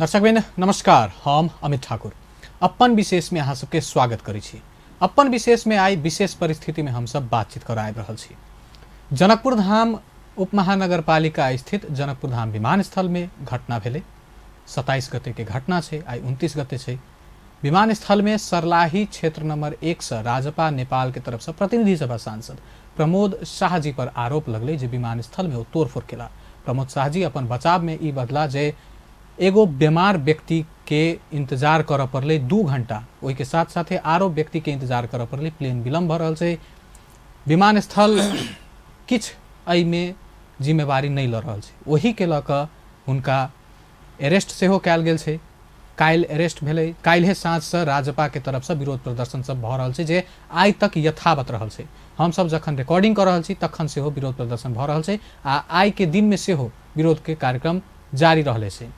दर्शकवृंद नमस्कार, हम अमित ठाकुर अपन विशेष में अहाँ सबके स्वागत करै छी। अपन विशेष में आइ विशेष परिस्थिति में हम सब बातचीत कर आबि रहल छी। जनकपुर धाम उपमहानगरपालिका स्थित जनकपुर धाम विमानस्थल में घटना भेलै। 27 गते के घटना छै, आइ 29 गते छै। विमानस्थल में सरलाही क्षेत्र नंबर 1 से राजपा नेपाल के तरफ से प्रतिनिधि सभा सांसद प्रमोद शाह जी पर आरोप लगलै जे विमानस्थल में ओ तोड़फोड़ केला। प्रमोद शाह जी अपन बचाव में ई बदला जे एगो बीमार व्यक्ति के इंतजार करऽ पड़लै 2 घंटा, ओहिके साथ साथे आरो व्यक्ति के इंतजार करऽ पड़लै, प्लेन विलम्ब भऽ रहल छै, विमानस्थल किछु एहिमे जिम्मेवारी नहि लऽ रहल छै। ओहिके लऽ कऽ हुनका अरेस्ट सेहो कयल गेल छै। काल्हि अरेस्ट भेलै। काल्हिए साँझसँ राजपा के तरफसँ विरोध प्रदर्शन सब भऽ रहल छै जे आइ तक यथावत रहल छै। हमसब जखन रिकॉर्डिंग कऽ रहल छी तखन सेहो विरोध प्रदर्शन भऽ रहल छै आ आइ के दिनमे सेहो विरोधके कार्यक्रम जारी रहले छै।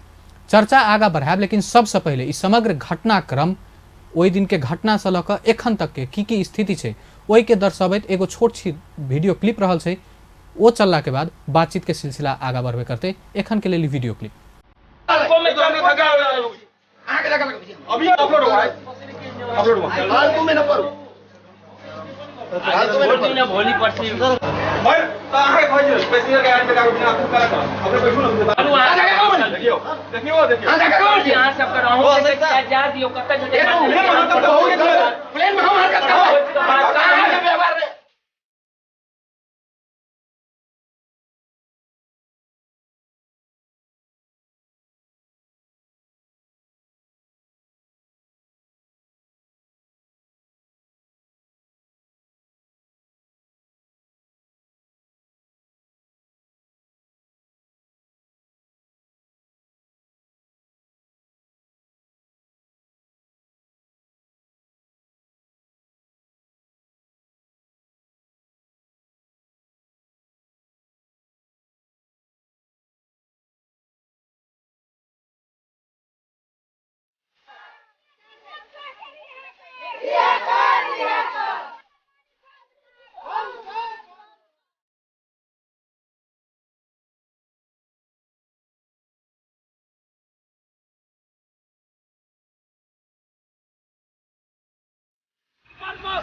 चर्चा आगाँ बढ़ायब, लेकिन सबसँ पहिले ई समग्र घटनाक्रम ओहि दिनके घटनासँ लऽ कऽ एखन तकके की की स्थिति छै ओहिके दर्शबैत एगो छोट छी वीडियो क्लिप रहल छै। ओ चललाके बाद बातचीतके सिलसिला आगाँ बढ़बे करतै। एखन के लेल वीडियो क्लिप। अभी अपलोड हुआ है, अपलोड हुआ फालतू में न पड़ू, फालतू में न पड़ू। भोलि पर्सि भाइ त अहाँके कहै छी पैसेंजर के आइन पे बिना तू करा कर अपने बैठू न। देखियो देखियो देखियो अहाँ सबके रहू जा दियौ कतऽ जेतै। प्लेन में हम हरकत करबै, अहाँके व्यवहार रे।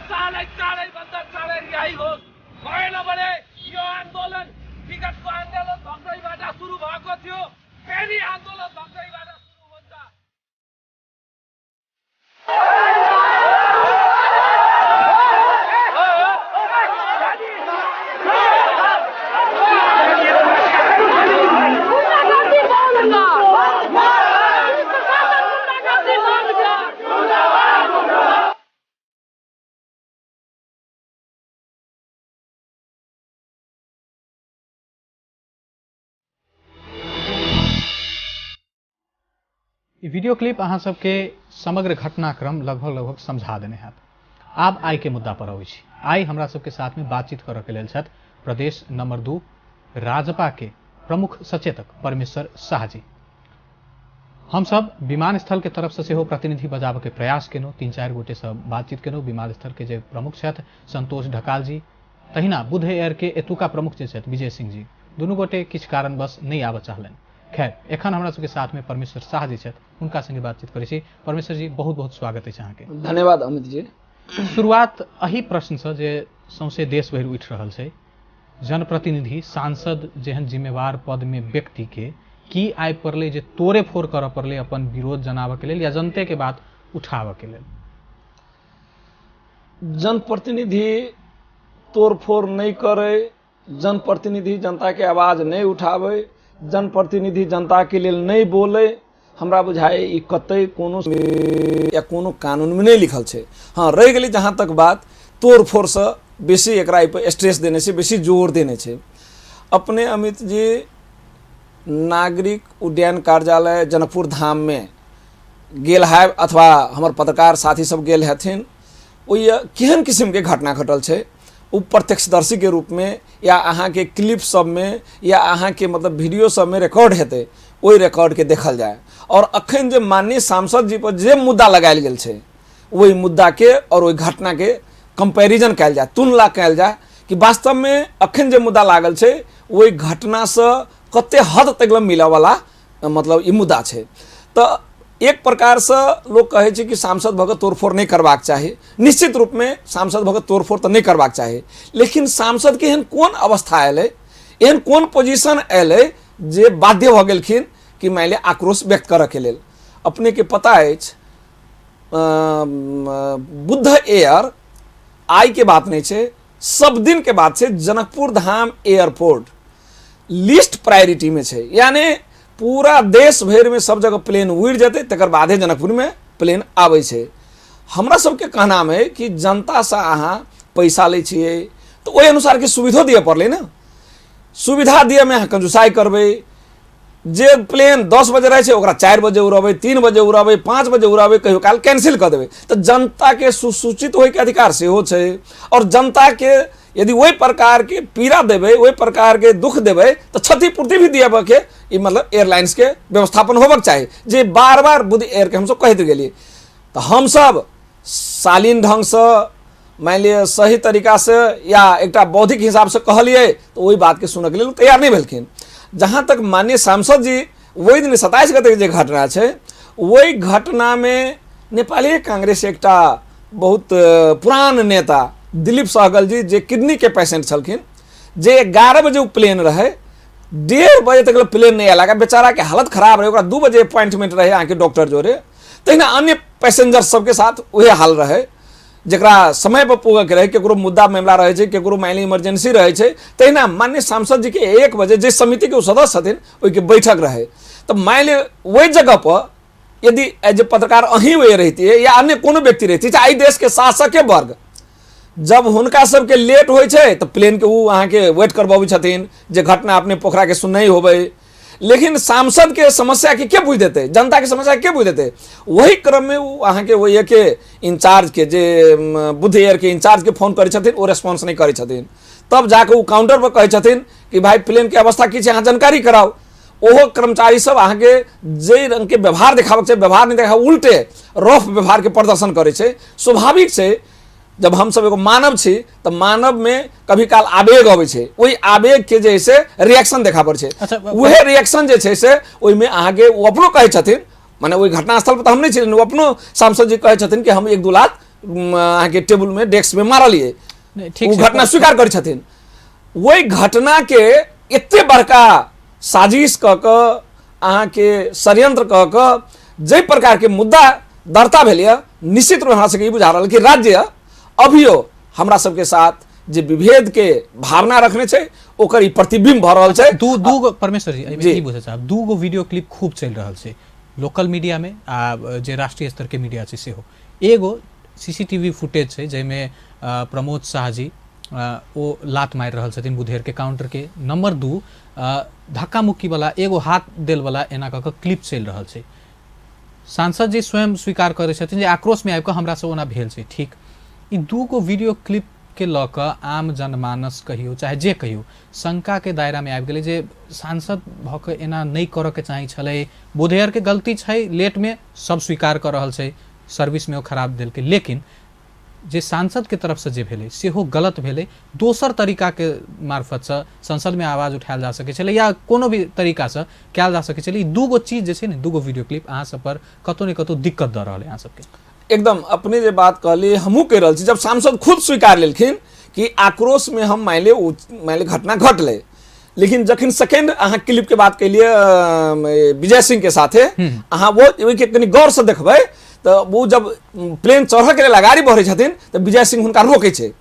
चाँडै चाँडै भन्दा चाँडै रिहाई होस्। भएन भने यो आन्दोलन विगतको आन्दोलन भक्तैबाट सुरु भएको थियो, फेरि आन्दोलन भक्तैबाट सुरु हुन्छ। गुंडागर्दी बंद कर, प्रशासन गुंडागर्दी बंद कर। ई वीडियो क्लिप अहाँ सबके समग्र घटनाक्रम लगभग लगभग समझा देने हैत। आब आइ के मुद्दा पर अबै छी। आइ हमरा सबके साथ में बातचीत करऽ के लेल छथि प्रदेश नंबर 2 राजपा के प्रमुख सचेतक परमेश्वर शाह जी। हम सब विमानस्थल के तरफ से सेहो प्रतिनिधि बजाबऽ के प्रयास केलहुँ, 3-4 गोटे से बातचीत केलहुँ। विमानस्थल के जे प्रमुख छथि संतोष ढकाल जी, तहिना बुद्ध एयर के एतुका प्रमुख जे छथि विजय सिंह जी, दुनू गोटे किछु कारणवश नहि आबऽ चाहलनि। खैर एखन हमरा सबके साथ में परमेश्वर शाह जी छथि, हुनका संगे बातचीत करै छी। परमेश्वर जी बहुत बहुत स्वागत अछि अहाँके। धन्यवाद अमित जी। शुरुआत एहि प्रश्नसँ जे सौंसे देश भरि उठि रहल छै, जनप्रतिनिधि सांसद जेहन जिम्मेवार पद में व्यक्ति के की आबि पड़लै जे तोड़े फोड़ करऽ पड़लै अपन विरोध जनाबऽ के लेल या जनते के बात उठाबऽ के लेल? जनप्रतिनिधि तोड़फोड़ नहि करै, जनप्रतिनिधि जनता के आवाज नहि उठाबै, जनप्रतिनिधि जनता के लेल नहि बोलै, हमरा बुझाइ ई कतै कोनो या कोनो कानून में नहि लिखल छै। हाँ, रहि गेलै जहाँ तक बात तोड़फोड़सँ बेसी एकरा एहिपर स्ट्रेस देने छै, बेसी जोर देने छै। अपने अमित जी नागरिक उड्डयन कार्यालय जनकपुर धाम में गेल हैब अथवा हमर पत्रकार साथी सब गेल हेथिन, ओहि केहन किस्मके घटना घटल छै ओ प्रत्यक्षदर्शी के रूप में या अहाँके क्लिप सब में या अहाँके मतलब वीडियो सब में रिकॉर्ड हेतै, ओहि रिकॉर्ड के देखल जाय। और अखन जे माननीय सांसद जी पर जे मुद्दा लगायल गेल छै ओहि मुद्दा के और ओहि घटना के कंपैरिजन कयल जाय, तुलना कयल जाय कि वास्तव में अखन जे मुद्दा लागल छै ओहि घटना से कते हद तक मिलऽवला मतलब ई मुद्दा छै। त तऽ एक प्रकारसँ लोक कहै छै कि सांसद भऽ कऽ तोड़फोड़ नहि करबाक चाही। निश्चित रूपमे सांसद भऽ कऽ तोड़फोड़ तऽ नहि करबाक चाही, लेकिन सांसदके एहन कोन अवस्था अयलै, एहन कोन पोजिशन अयलै जे बाध्य भऽ गेलखिन कि मानि लिअ आक्रोश व्यक्त करऽके लेल। अपनेके पता अछि बुद्ध एयर आइ के बात नहि छै, सब दिन के बात छै। Janakpur Dham airport list priority में छै, यानी पूरा देश भरि में सब जगह प्लेन उड़ि जेतै तकर बादे जनकपुर में प्लेन आबै छै। हमरा सबके कहनाम है कि जनतासँ अहाँ पैसा लै छियै तऽ ओहि अनुसारके सुविधो दिअ पड़लै ने। सुविधा दिअमे अहाँ कंजूसाइ करबै, जे प्लेन 10 बजे रहै छै ओकरा 4 बजे उड़ेबै, 3 बजे उड़ेबै, 5 बजे उड़ेबै, कहियो काल कैंसिल कऽ देबै। तऽ जनताके सुसूचित होइके अधिकार सेहो छै, आओर जनताके यदि ओहि प्रकारके पीड़ा देबै, ओहि प्रकारके दुख देबै तऽ क्षतिपूर्ति भी दिएबके ई मतलब एयरलाइंसके व्यवस्थापन होबक चाही, जे बार बार बुद्ध एयरके हमसब कहैत गेलियै। तऽ हमसब शालीन ढङ्गसँ मानि लिअ सही तरीकासँ या एकटा बौद्धिक हिसाबसँ कहलियै तऽ ओहि बातके सुनऽके लेल तैयार नहि भेलखिन। जहाँ तक माननीय सांसद जी ओहि दिन 27 गते जे घटना छै, ओहि घटनामे नेपाली कांग्रेस एकटा बहुत पुरान नेता दिलीप सहगल जी जे किडनीके पेशेंट छलखिन, जे 11 बजे ओ प्लेन रहै, 1:30 बजे तक प्लेन नहि आयल, बेचाराके हालत खराब रहै, ओकरा 2 बजे अपॉइंटमेंट रहै अहाँके डॉक्टर जोरे। तहिना अन्य पैसेंजर सबके साथ उहे हाल रहै, जकरा समय पर पुगऽके रहै, केकरो मुद्दा मामला रहै छै, केकरो मानि इमरजेंसी रहै छै। तहिना माननीय सांसद जीके 1 बजे जे समितिके ओ सदस्य छथिन ओहिके बैठक रहै, तऽ मानि लिअ ओहि जगह पर यदि एज ए पत्रकार अहीं ओहि रहितियै या अन्य कोनो व्यक्ति रहितियै, चाहे एहि देशके शासके वर्ग, जब हुनका सबके लेट होइ छै तऽ प्लेनके ओ अहाँके वेट करबबै छथिन, जे घटना अपने पोखराके सुनने होबै। लेकिन सांसद के समस्या के के बुझि देतै, जनता के समस्या के बुझि देतै? वही क्रम में ओ अहाँके ओहि के इंचार्ज के जे बुद्ध एयर के इंचार्ज के फोन करै छथिन, ओ रेस्पॉन्स नहि करै छथिन। तब जाके ओ काउंटर पर कहै छथिन कि भाई प्लेन के अवस्था की छै, अहाँ जानकारी कराउ। ओहो कर्मचारी सब अहाँके जे रंग के व्यवहार देखाबक छै व्यवहार नहि देखा, उल्टे रफ व्यवहार के प्रदर्शन करै छै। स्वाभाविक छै, जब हमसब एगो मानव छी तऽ मानव में कभी काल आवेग अबै छै, ओहि आवेग के जे से रिएक्शन देखा पड़ै छै। अच्छा, उहे रिएक्शन जे छै से ओहिमे अहाँके ओ अपनो कहै छथिन, माने ओहि घटनास्थल पर तऽ हम नहि छी, ओ अपनो सांसद जी कहै छथिन कि हम 1-2 लाख अहाँके टेबुल में डेस्क में मारलियै, ओ घटना स्वीकार करै छथिन। ओहि घटना के एते बड़का साजिश कऽ कऽ अहाँके षड्यंत्र कऽ कऽ जाहि प्रकारके मुद्दा दर्ता भेल यऽ, निश्चित रूपमे हमरा सबके ई बुझा रहल कि राज्य अभियो हमरा सबके साथ जे विभेद के भावना रखने छै ओकर ई प्रतिबिंब भऽ रहल छै। दू दू गो परमेश्वर जी, एहिमे ई बुझै चाहब, 2 गो वीडियो क्लिप खूब चलि रहल छै लोकल मीडियामे आ जे राष्ट्रीय स्तरके मीडिया छै सेहो। एगो सीसीटीवी फुटेज छै जाहिमे प्रमोद शाह जी ओ लात मारि रहल छथिन बुधेरके काउंटरके। नंबर 2 धक्का मुक्की वाला एगो हाथ देल वाला एना कऽ कऽ क्लिप चलि रहल छै। सांसद जी स्वयं स्वीकार करै छथिन जे आक्रोशमे आबि कऽ हमरासँ ओना भेल छै। ठीक, ई 2 गो वीडियो क्लिप के लऽ कऽ आम जनमानस कहियौ चाहे जे कहियौ शंकाके दायरामे आबि गेलै जे सांसद भऽ कऽ एना नहि करऽके चाही छलै। बुधेरके गलती छै, लेटमे सब स्वीकार कऽ रहल छै, सर्विसमे ओ खराब देलकै, लेकिन जे सांसदके तरफसँ जे भेलै सेहो गलत भेलै। दोसर तरीकाके मार्फतसँ संसदमे आवाज उठायल जा सकै छलै या कोनो भी तरीकासँ कयल जा सकै छलै। ई 2 गो चीज जे छै ने, 2 गो वीडियो क्लिप अहाँ सब पर कतौ ने कतौ दिक्कत दऽ रहल है अहाँ सबके। एकदम अपने जे बात कहलियै हमहूँ कहि रहल छी, जब सांसद खुद स्वीकार लेलखिन कि आक्रोशमे हम मानि लिअ घटना घटलै, लेकिन जखन सेकेंड अहाँ क्लिप के बात केलियै विजय सिंह के साथे, अहाँ वो ओहिके कनि गौरसँ देखबै तऽ ओ जब प्लेन चढ़ऽके लेल अगाड़ी बढ़ै छथिन तऽ विजय सिंह हुनका रोकै छै।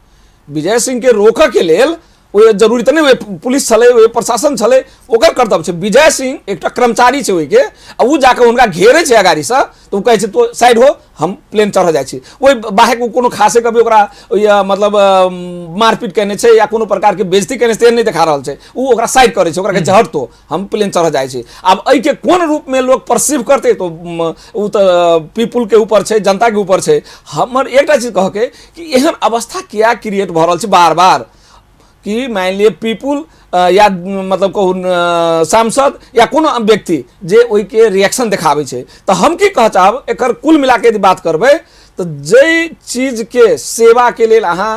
विजय सिंह के रोकऽ के लेल ओहि जरूरी तऽ नहि, ओहि पुलिस छलै, ओहि प्रशासन छलै, ओकर कर्तव्य छै। विजय सिंह एकटा कर्मचारी छै ओहिके, आ ओ जाकऽ हुनका घेरै छै अगाड़ीसँ, तऽ ओ कहै छै तो साइड हो, हम प्लेन चढ़ऽ जाइ छी। ओहि बाहेक ओ कोनो खासे कभी ओकरा मतलब मारपीट केने छै या कोनो प्रकारके बेइज्जती केने छै नहि देखा रहल छै। ओ ओकरा साइड करै छै, ओकरा कहै छै हट तो, हम प्लेन चढ़ऽ जाइ छी। आब एहिके कोन रूपमे लोक परसीव करतै तऽ ओ तऽ पीपुलके ऊपर छै, जनताके ऊपर छै। हमर एकटा चीज कहके कि एहन अवस्था किया क्रिएट भऽ रहल छै बार बार कि मानि लिअ पीपुल या मतलब कहू सांसद या कोनो व्यक्ति जे ओहिके रिएक्शन देखाबै छै। तऽ हम की कहऽ चाहब, एकर कुल मिलाके यदि बात करबै तऽ जाहि चीजके सेवाके लेल अहाँ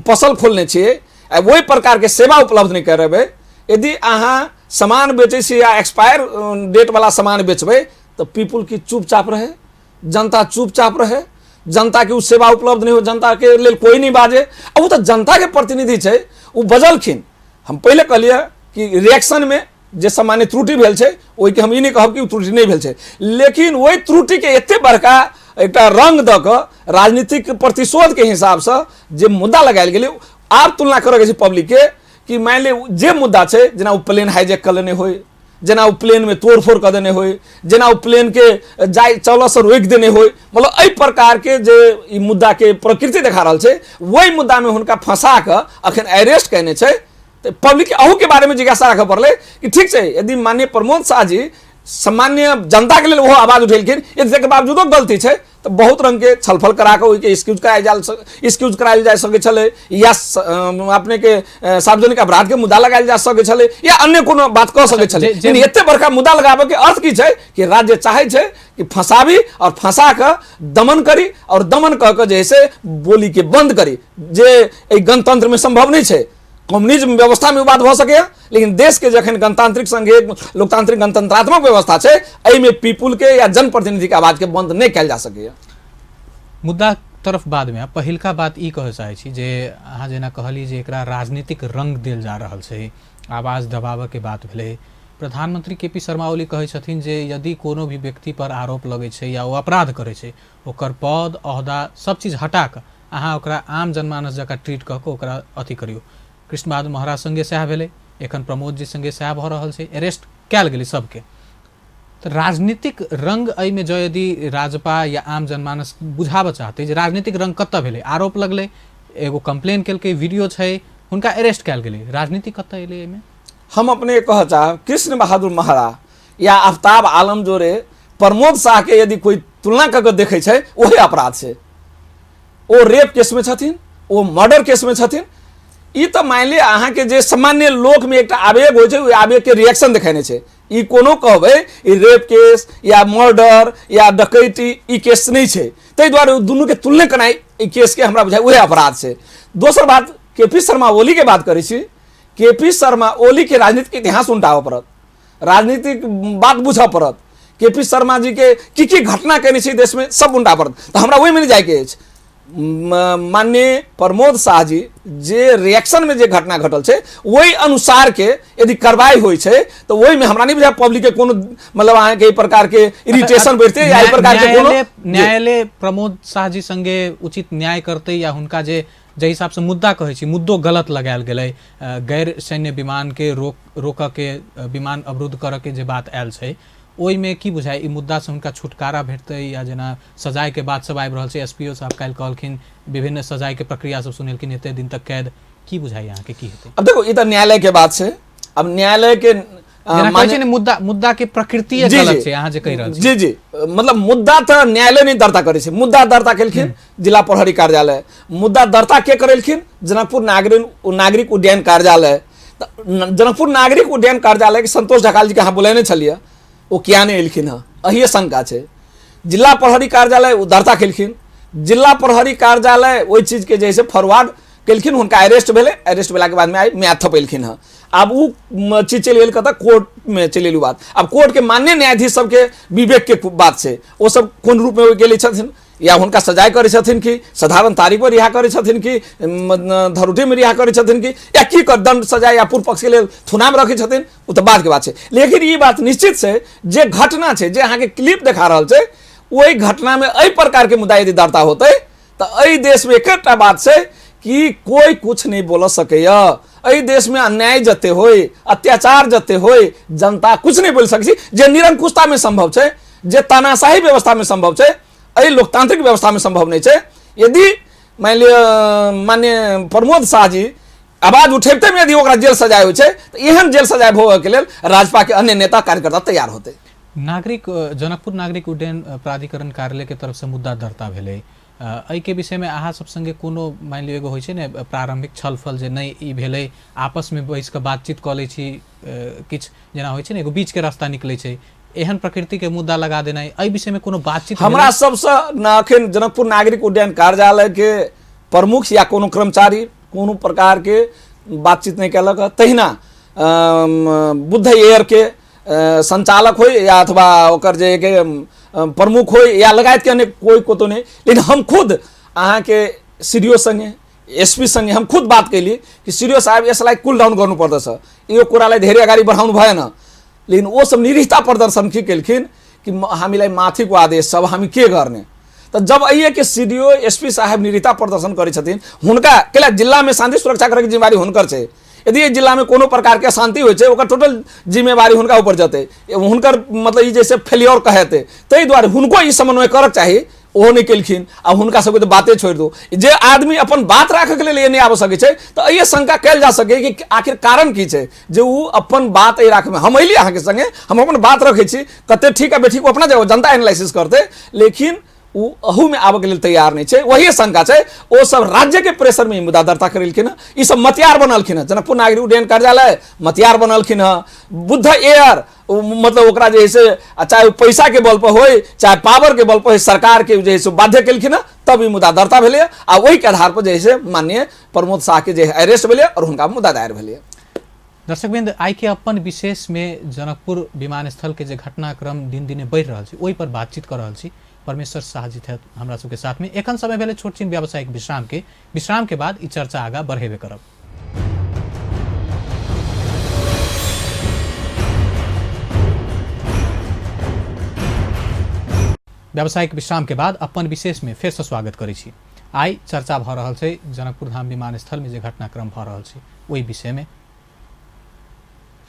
पसल खोलने छियै आ ओहि प्रकारके सेवा उपलब्ध नहि करेबै, यदि अहाँ सामान बेचै छी या एक्सपायर डेटवला सामान बेचबै तो पीपुल की चुपचाप रहे, जनता चुपचाप रहे, जनता के उ सेवा उपलब्ध नहीं हो, जनता के लेल कोई नहीं बाजे। आ उ तऽ जनता के प्रतिनिधि छै, उ बजलखिन। हम पहिले कहलियै कि रिएक्शन में जे सामान्य त्रुटि भेल छै ओहिके हम ई नहि कहब कि उ त्रुटि नहि भेल छै, लेकिन ओहि त्रुटि के एते बड़का एकटा रंग दऽ कऽ राजनीतिक प्रतिशोध के हिसाबसँ जे मुद्दा लगायल गेलै, आब तुलना करऽ के छै पब्लिक के कि मानि लिअ जे मुद्दा छै, जेना ओ प्लेन हाईजैक कऽ लेने होइ, जेना ओ प्लेन में तोड़फोड़ कऽ देने होइ, जेना ओ प्लेन के जाय चलऽसँ रोकि देने होइ, मतलब एहि प्रकार के जे ई मुद्दा के प्रकृति देखा रहल छै, ओहि मुद्दा में हुनका फंसा कऽ अखन अरेस्ट कयने छै। तऽ पब्लिक के अहू के बारे में जिज्ञासा राखऽ पड़लै कि ठीक छै, यदि माननीय प्रमोद शाह जी सामान्य जनता के लेल ओहो आवाज उठेलखिन, यदि तकर बावजूदो गलती छै तऽ बहुत रंग के छलफल करा कऽ ओहिके एक्सक्यूज करायल जा सकै छलै, या अपने के सार्वजनिक अपराध के मुद्दा लगायल जा सकै छलै, या अन्य कोनो बात कऽ सकै छलै। लेकिन एते बड़का मुद्दा लगाबऽ के अर्थ की छै कि राज्य चाहै छै कि फंसाबी और फंसा कऽ दमन करी, और दमन कऽ कऽ जे है से बोली के बंद करी, जे एहि गणतंत्र में संभव नहीं छै। कम्युनिज्म व्यवस्था में बात भऽ सकैए, लेकिन देश के जखन गणतांत्रिक संघीय लोकतांत्रिक गणतंत्रात्मक व्यवस्था छै, एहिमे पीपुल के या जनप्रतिनिधि के आवाज के बंद नहीं कयल जा सकैए। मुद्दा तरफ बाद में पहिलका बात ई कहऽ चाहै छी जे अहाँ जेना कहली जे एकरा राजनीतिक रंग देल जा रहल छै, आवाज दबाबऽ के बात भेलै। प्रधानमंत्री के पी शर्मा ओली कहै छथिन जे यदि कोनो भी व्यक्ति पर आरोप लगै छै या ओ अपराध करै छै, ओकर पद ओहदा सब चीज हटा कऽ अहाँ ओकरा आम जनमानस जकाँ ट्रीट कऽ कऽ ओकरा अथी करियौ। कृष्ण बहादुर महराज संगे सएह भेलै, एखन प्रमोद जी संगे सएह भऽ रहल छै, अरेस्ट कयल गेलै सबके। तऽ राजनीतिक रंग एहिमे जँ यदि राजपा या आम जनमानस बुझाबऽ चाहतै जे राजनीतिक रंग कतऽ भेलै, आरोप लगलै, एगो कंप्लेन केलकै, वीडियो छै, हुनका अरेस्ट कयल गेलै, राजनीति कतऽ एलै एहिमे? हम अपने कहऽ चाहब कृष्ण बहादुर महरा या आफ्ताब आलम जोरे प्रमोद शाह के यदि कोई तुलना कऽ के देखै छै, ओहे अपराध छै। ओ रेप केसमे छथिन, ओ मर्डर केसमे छथिन। ई तऽ मानि लिअ अहाँके जे सामान्य लोकमे एकटा आवेग होइ छै, ओहि आवेगके रिएक्शन देखेने छै। ई कोनो कहबै ई रेप केस या मर्डर या डकैती ई केस नहि छै, ताहि दुआरे ओ दुनूके तुलने केनाइ ई केसके हमरा बुझाइ उएह अपराध छै। दोसर बात के पी शर्मा ओलीके बात करै छी, के पी शर्मा ओलीके राजनीतिक इतिहास उल्टाबऽ पड़त, राजनीतिक बात बुझऽ पड़त, के पी शर्मा जी के की की घटना केने छै देशमे सब उल्टा पड़त। तऽ हमरा ओहिमे नहि जायके अछि। माननीय प्रमोद शाह जी जे रिएक्शन में जे घटना घटल छै ओहि अनुसार के यदि कार्रवाई होइ छै तऽ ओहिमे हमरा नहि बुझाय पब्लिक के कोनो मतलब अहाँके एहि प्रकार के इरिटेशन बढ़ते या एहि प्रकार के कोनो न्यायालय प्रमोद शाह जी संगे उचित न्याय करते या हुनका जे जाहि हिसाबसँ मुद्दा कहै छी मुद्दो गलत लगायल गेलै, गैर सैन्य विमान के रोकऽ के, विमान अवरुद्ध करऽ के जे बात आयल छै, ओहिमे की बुझाय ई मुद्दासँ हुनका छुटकारा भेटतै या जेना सजायके बात सब आबि रहल छै, एस पी ओ साहब काल्हि कहलखिन विभिन्न सजायके प्रक्रिया सब सुनेलखिन, एते दिन तक कैद, की बुझाय अहाँके की हेतै? अब देखो ई तऽ न्यायालय के बात छै। अब न्यायालय के जेना कहै छै ने मुद्दा मुद्दा के प्रकृति गलत छै अहाँ जे कहि रहल छी। जी जी, मतलब मुद्दा तऽ न्यायालय नहि दर्ता करै छै, मुद्दा दर्ता केलखिन जिला प्रहरी कार्यालय, मुद्दा दर्ता के करेलखिन जनकपुर नागरिक उड्डयन कार्यालय। जनकपुर नागरिक उड्डयन कार्यालय के संतोष ढकाल जी के अहाँ बोलेने छलियै, ओ किया नहि एलखिन हँ, एहिए शंका छै। जिला प्रहरी कार्यालय ओ दर्ता केलखिन, जिला प्रहरी कार्यालय ओहि चीजके जे है से फॉरवर्ड केलखिन, हुनका अरेस्ट भेलै, अरेस्ट भेलाके बादमे आइ म्याद थपेलखिन हँ। आब ओ चीज चलि गेल कतऽ, कोर्टमे चलि गेल बात। आब कोर्टके मान्य न्यायाधीश सबके विवेकके बात छै, ओ सब कोन रूपमे ओहि गेलै छथिन, या हुनका सजाय करै छथिन कि साधारण तारीख पर रिहा करै छथिन कि धरुटीमे रिहा करै छथिन कि या की कर दंड सजाय या पूर्व पक्षके लेल थुनाम रखै छथिन, ओ तऽ बादके बात छै। लेकिन ई बात निश्चित छै जे घटना छै, जे अहाँके क्लिप देखा रहल छै, ओहि घटनामे एहि प्रकारके मुद्दा यदि दर्ता होतै तऽ एहि देशमे एकटा बात छै कि कोइ कुछ नहि बोल सकैए। एहि देशमे अन्याय जते होय, अत्याचार जते होय, जनता कुछ नहि बोलि सकै छै। जे निरंकुशतामे संभव छै, जे तानाशाही व्यवस्थामे संभव छै, एहि लोकतांत्रिक व्यवस्थामे संभव नहि छै। यदि मानि लिअ माननीय प्रमोद शाह जी आवाज उठेबते में यदि ओकरा जेल सजाय होइ छै तऽ एहन जेल सजाय भोगऽ के लेल राजपा के अन्य नेता कार्यकर्ता तैयार होतै। नागरिक जनकपुर नागरिक उड्डयन प्राधिकरण कार्यालय के तरफ से मुद्दा दर्ता भेलै, एहिके विषयमे अहाँ सब संगे कोनो मानि लिअ एगो होइ छै ने प्रारंभिक छलफल जे नहि ई भेलै, आपसमे बैस कऽ बातचीत कऽ लै छी, किछु जेना होइ छै ने एगो बीचके रास्ता निकलै छै, एहन प्रकृतिके मुद्दा लगा देनाइ, एहि विषयमे कोनो बातचीत हमरा सबसँ न अखन जनकपुर नागरिक उड्डयन कार्यालय के प्रमुख या कोनो कर्मचारी कोनो प्रकार के बातचीत नहि केलक। तहिना बुद्ध एयर के संचालक होय या अथवा ओकर जे के प्रमुख होय या लगायत के अन्य कोई कतौ नहि। लेकिन हम खुद अहाँके सीडीओ सँगे एसपी सँगे हम खुद बात कैली कि सीडीओ साहब यसलाई कुल डाउन गर्नुपर्दछ, यो कुरालाई धेरै अगाडि बढाउनु भएन। लेकिन ओ सब निरीहता प्रदर्शन के केलखिन कि हामीलाई माथिको आदेश सब हामी के गर्ने। त जब अइए के सीडीओ एसपी साहब निरीहता प्रदर्शन करै छथिन, हुनका केला जिल्लामे शान्ति सुरक्षा करैके जिम्मेवारी हुनकर छै। यदि एहि जिल्लामे कोनो प्रकारके अशान्ति होइ छै ओकर टोटल जिम्मेवारी हुनका ऊपर जेतै, हुनकर मतलब ई जैसे फेल्योर कहेतै, ताहि दुआरे हुनको ई समन्वय करक चाही, ओहो नहि केलखिन। आ हुनका सबके तऽ बाते छोड़ि दू, जे आदमी अपन बात राखैके लेल नहि आबि सकै छै तऽ एहि शंका कयल जा सकै कि आखिर कारण की छै जे ओ अपन बात एहि राखमे। हम अयली अहाँके संगे, हम अपन बात रखै छी, कते ठीक आ बेठीक अपना जगह जनता एनालिसिस करतै, लेकिन ओ अहूमे आबऽके लेल तैयार नहि छै। वही शंका छै, ओ सब राज्यके प्रेशरमे ई मुद्दा दर्ता करेलखिन हँ, ई सब मतियार बनलखिन हँ। जनकपुर नागरिक उड्डयन कार्यालय मतियार बनलखिन हँ, बुद्ध एयर मतलब ओकरा जे है से चाहे पैसा के बल पर होय चाहे पावर के बल पर होय, सरकार के जे है से बाध्य केलखिन हँ, तब ई मुद्दा दर्ता भेलै आ ओहिके आधार पर जे है से माननीय प्रमोद शाह के जे अरेस्ट भेलै और हुनका मुद्दा दायर भेलै। दर्शकवृंद, आइ के अपन विशेष में जनकपुर विमानस्थल के जे घटनाक्रम दिन दिने बढ़ि रहल छै ओहि पर बातचीत कर रहल छी। परमेश्वर शाह जी थे हमरा सबके साथ में। एखन समय भेलै छोट छिन व्यावसायिक विश्राम के, विश्राम के बाद ई चर्चा आगा बढ़ेबे करब। व्यावसायिक विश्राम के बाद अपन विशेष में फेर से स्वागत करै छी। आइ चर्चा भऽ रहल छै जनकपुर धाम विमानस्थल में जे घटनाक्रम भऽ रहल छै ओहि विषय में।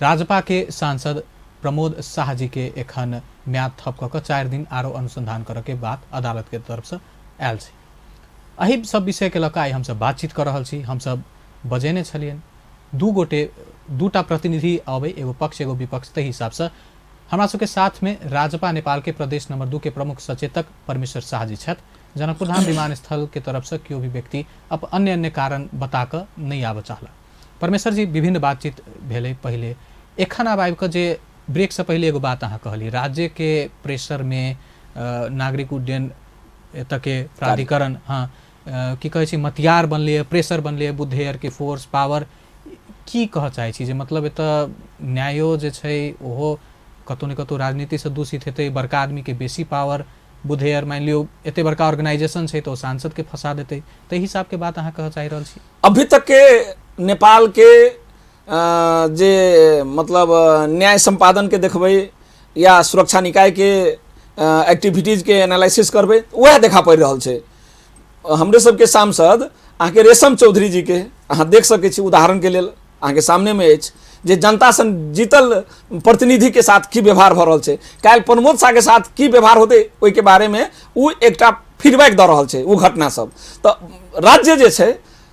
राजपा के सांसद प्रमोद शाह जी के एखन म्याद थप कऽ 4 दिन आरो अनुसंधान करऽ के बात अदालत के तरफ से आयल छै। एहि सब विषय के लऽ कऽ आइ हमसब बातचीत कऽ रहल छी। हमसब बजेने छलियनि दूटा प्रतिनिधि अबै, एगो पक्ष एगो विपक्ष, ताहि हिसाबसँ हमरा सबके साथ में राजपा नेपाल के प्रदेश नंबर 2 के प्रमुख सचेतक परमेश्वर शाह जी छथि। जनकपुर धाम विमानस्थल के तरफ से केओ भी व्यक्ति अब अन्य अन्य कारण बता कऽ नहि आबऽ चाहला। परमेश्वर जी, विभिन्न बातचीत भेलै पहिले, एखन आब आबि कऽ जे ब्रेक से पहिले एगो बात अहाँ कहलियै, राज्य के प्रेशर में नागरिक उड्डयन एतऽ के प्राधिकरण, हाँ, की कहै छै, मतियार बनलै, प्रेशर बनलै, बुद्ध एयर के फोर्स पावर, की कहऽ चाहै छी जे मतलब एतऽ न्यायो जे छै ओहो कतौ ने कतौ राजनीतिसँ दूषित हेतै, बड़का आदमीके बेसी पावर, बुद्ध एयर मानि लियौ एते बड़का ऑर्गेनाइजेशन छै तऽ ओ सांसदके फंसा देतै, ताहि हिसाबके बात अहाँ कहऽ चाहि रहल छी? अभी तक के नेपाल के जे मतलब न्याय सम्पादन के देखबै या सुरक्षा निकाय के एक्टिविटीज के एनालिसिस करबै वएह देखा पड़ि रहल छै। हमरे सबके सांसद अहाँके रेशम चौधरी जी के अहाँ देख सकै छी, उदाहरण के लेल अहाँके सामने में अछि जे जनता सन जीतल प्रतिनिधि के साथ की व्यवहार भऽ रहल छै, काल्हि प्रमोद शाह के साथ की व्यवहार होतै ओहिके बारे में ओ एकटा फीडबैक दऽ रहल छै ओ घटना सब। तऽ राज्य जे छै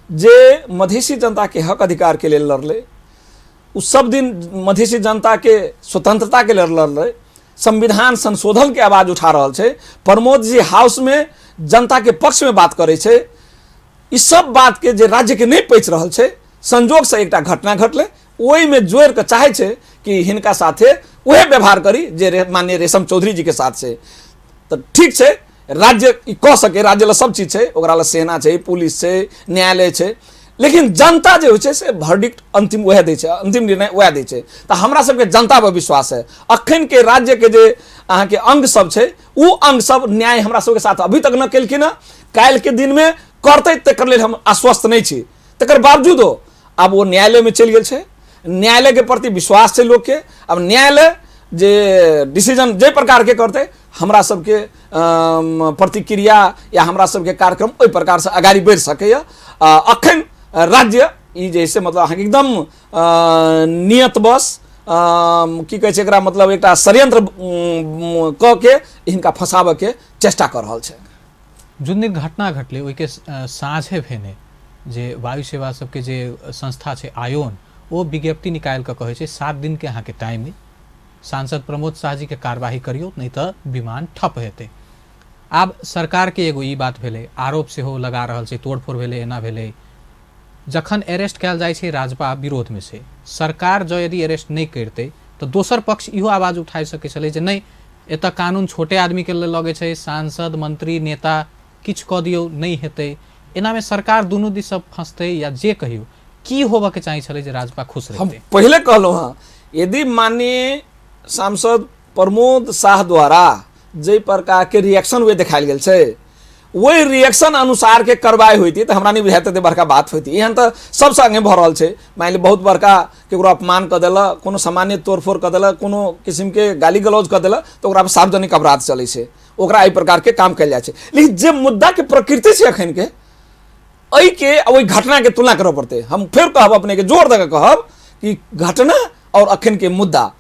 जे मधेसी जनता के हक अधिकार के लेल लड़लै, ओ सब दिन मधेसी जनता के स्वतंत्रता के लेल लड़लै, संविधान संशोधन के आवाज उठा रहल छै, प्रमोद जी हाउस में जनता के पक्ष में बात करै छै, ई सब बात के जे राज्य के नहि पचि रहल छै, संजोग से एकटा घटना घटलै, ओहिमे जोड़ि कऽ चाहै छै कि हिनका साथे उएह व्यवहार करी जे माननीय रेशम चौधरी जी के साथ छै। तऽ ठीक छै, राज्य ई कऽ सकै, राज्य लग सब चीज छै, ओकरा लग सेना छै, पुलिस छै, न्यायालय छै, लेकिन जनता जे होइ छै से भर्डिक्ट अंतिम वएह दै छै, अंतिम निर्णय वएह दै छै। तऽ हमरा सबके जनता पर विश्वास है। अखन के राज्य के जे अहाँके अंग सब छै ओ अंग सब न्याय हमरा सबके साथ अभी तक न केलखिन हँ, काल्हि के दिनमे करतै तकर लेल हम आश्वस्त नहि छी। तकर बावजूदो आब ओ न्यायालयमे चलि गेल छै, न्यायालयके प्रति विश्वास छै लोकके। आब न्यायालय जे डिसीजन जाहि प्रकारके करतै हमरा सबके प्रतिक्रिया या हमरा सबके कार्यक्रम ओहि प्रकारसँ अगाडि बढ़ि सकैए। अखन राज्य ई जे से मतलब अहाँके एकदम नियतवश की कहै छै एकरा, मतलब एकटा षड्यंत्र कऽ के हिनका फंसाबऽके चेष्टा कऽ रहल छै। जुन दिन घटना घटलै ओहिके साँझे भेने जे वायु सेवा सबके जे संस्था छै आयोन, ओ विज्ञप्ति निकालि कऽ कहै छै 7 दिन के अहाँके टाइम अइ, सांसद प्रमोद शाह जी के कार्यवाही करियौ नहीं तऽ विमान ठप हेतै। आब सरकार के एगो ई बात भेलै, आरोप सेहो लगा रहल छै, तोड़फोड़ भेलै, एना भेलै। जखन अरेस्ट कयल जाइ छै राजपा विरोध में छै, सरकार जँ यदि अरेस्ट नहि करतै तऽ दोसर पक्ष इहो आवाज उठा सकै छलै जे नहि एतऽ कानून छोटे आदमी के लेल लगै छै, सांसद मंत्री नेता किछु कऽ दियौ नहि हेतै। एनामे सरकार दुनू दिस से फंसतै या जे कहियौ, की होबऽ के चाही छलै जे राजपा खुश हम रहितै? पहिले कहलहुँ हँ, यदि माननीय सांसद प्रमोद शाह द्वारा जाहि प्रकारके रिएक्शन वे देखायल गेल छै, ओहि रिएक्शन अनुसार के कार्रवाई होइती तऽ हमरा नहि बुझाइत एते बड़का बात होइती। एहन तऽ सब संगे भऽ रहल छै। मानि लिअ बहुत बड़का केकरो अपमान कऽ देलक, कोनो सामान्य तोड़फोड़ कऽ देलक, कोनो किसिमके गाली गलौज कऽ देलक, तऽ ओकरा पर सार्वजनिक अपराध चलै छै, ओकरा एहि प्रकारके काम कयल जाइ छै। लेकिन जे मुद्दाके प्रकृति छै एखनके, एहिके ओहि घटनाके तुलना करऽ पड़तै। हम फेर कहब, अपनेके जोर दऽ कऽ कहब कि घटना और अखन के मुद्दा